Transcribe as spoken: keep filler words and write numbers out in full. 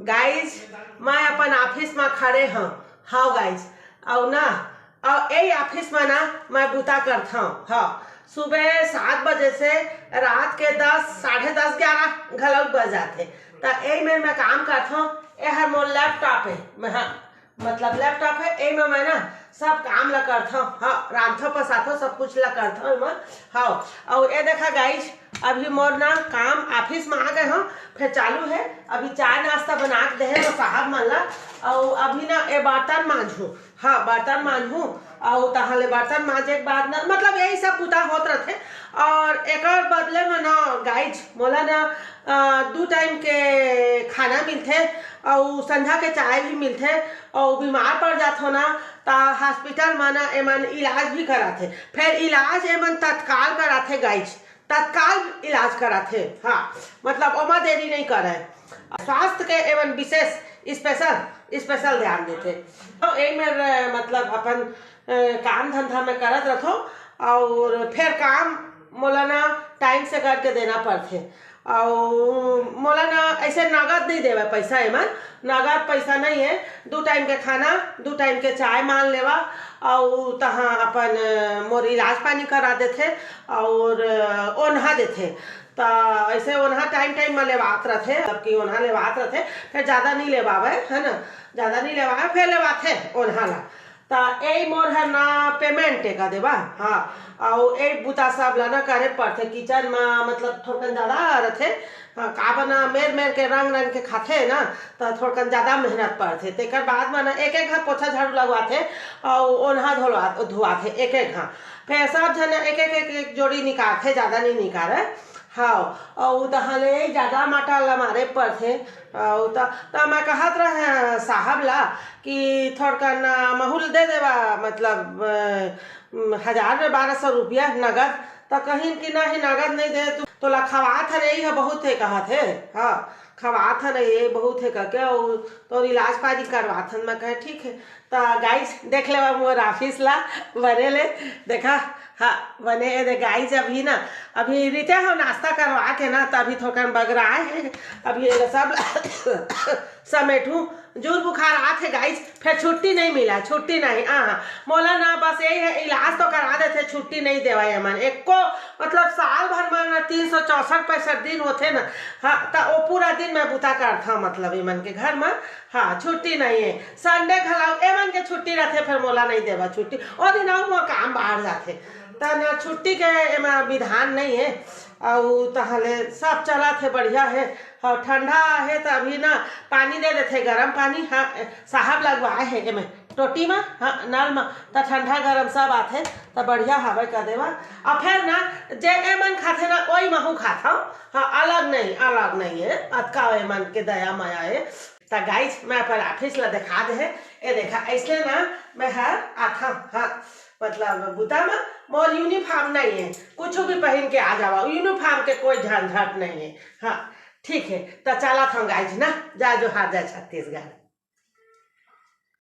Guys, मैं अपन office में खड़े हूँ। हाँ गाइज, अउ ना, अउ यही ऑफिस में ना मैं बूता करता हूँ। हाँ, सुबह सात बजे से रात के दस, साढ़े दस, ग्यारह घलोक बज जाते। तो यही में मैं काम करता हूँ। ये हर मोर लैपटॉप है, मैं, हाँ, मतलब लैपटॉप है, यही में मैं ना सब काम ला करता हूँ। हाँ, रांधो पसाथो सब कुछ ला करता हूँ मैं। हाँ, और ये देखा गाइज, अभी मोर ना काम ऑफिस में आ गए हूँ, फिर चालू है। अभी चाय नाश्ता बना के देहे वो साहब मन ला, और अभी ना ये बर्तन मांजू। हाँ, बर्तन मांजू, और तहाँ ले बर्तन मांजे के बाद ना, मतलब यही सब बुता होत रहते। और एकर बदले में ना गाइज, मोला ना अ, दू टाइम के खाना मिलथे, और संझा के चाय भी मिलथे, और बीमार पड़ जात हो ना, त हॉस्पिटल में ना एमन इलाज भी कराथे। फिर इलाज एमन तत्काल कराथे गाइज, तत्काल इलाज कराथे। हाँ, मतलब ओमा देरी नहीं करे। स्वास्थ्य के एमन विशेष, स्पेशल, स्पेशल ध्यान देथे। तो यही मेर, मतलब अपन अ, काम धंधा में करत रथो, और फिर काम मोला ना टाइम से करके देना पड़थे। और मोला ना ऐसे नगद नहीं देवे पैसा, एमन नगद पैसा नहीं है। दू टाइम के खाना, दू टाइम के चाय मान लेवा, और तहाँ अपन अ, मोर इलाज पानी करा देथे, और अ, ओन्हा देथे। त ऐसे ओन्हा टाइम टाइम में लेवात रथे, जबकि ओन्हा लेवात रथे, फिर ज्यादा नहीं लेवावे, है ना, ज्यादा नहीं लेवावे, फिर लेवाथे ओन्हा ला। त यही मोर हर ना पेमेंट एका देवा। हाँ, अउ यही बुता सब ला ना करे पड़थे। किचन में मतलब थोड़कन ज्यादा रथे। हाँ, काबर ना मेर मेर के रंग रंग के खाथे ना, त थोड़कन ज्यादा मेहनत पड़थे। तेकर बाद में ना एक एक घा पोछा झाड़ू लगवाथे, अउ ओन्हा धोलवा धुआथे एक एक घा। फिर सब झन एक एक एक, एक जोड़ी निकारथे, ज्यादा नहीं निकारे। हाँ, अउ तहाँ ले जादा माटा ला मारे पड़थे। अउ त, त मैं कहत रहे साहब ला कि थोड़कन महूल दे देवा, मतलब अ, हजार में बारह सौ रुपया नगद। त कहिन कि नहीं, नगद नहीं दे, तू तोला खवात हन, यही ह बहुत है कहत है। हाँ, खवात हन, ये बहुत है कहके, अउ तोर इलाज पानी करवात हन। मैं कहे ठीक है। त गाइज देख लेवा मोर ऑफिस ला, बने ले देखा। हाँ, बने ये दे गाइज, अभी ना, अभी रिते हो नाश्ता करवा के ना, त अभी थोड़कन बगराए है। अभी ये सब समेटू, जोर बुखार आथे गाइज, फिर छुट्टी नहीं मिला, छुट्टी नहीं। हाँ, मोला ना बस यही है, इलाज तो करा देथे, छुट्टी नहीं देवा एमन एको, मतलब साल भर में ना तीन सौ चौसठ पैंसठ दिन होथे ना। हाँ, त वो पूरा दिन मैं बुता करथा, मतलब एमन के घर में। हाँ, छुट्टी नहीं है, संडे घला एमन के छुट्टी रहथे, फिर मोला नहीं देवा छुट्टी। ओ दिन अउ मोर काम बाढ़ जाथे, त ना छुट्टी के एमा विधान नहीं है। अउ तहाँ ले सब चलत हे, बढ़िया हे। हाँ, ठंडा हे त अभी ना पानी दे देथे, गरम पानी। हाँ, साहब लगवाए हे एमे टोटी में, हाँ, नल में, त ठंडा गरम सब आथे, त बढ़िया हवे कर देवा। अउ फिर ना जे एमन खाथे ना, ओही महू खाथव। हाँ, अलग नहीं, अलग नहीं है, अतका एमन के दया मया है। त गाइज, मैं अपन ऑफिस ला दिखा दे हे। ए देखा, ऐसने ना मैं हर आथव, हाँ, मतलब बुता में मोर यूनिफॉर्म नहीं है, कुछ भी पहन के आ जावा, यूनिफॉर्म के कोई झंझट नहीं है। हाँ, ठीक है, त चलत हन गाइज ना, जय जोहार, जय छत्तीसगढ़।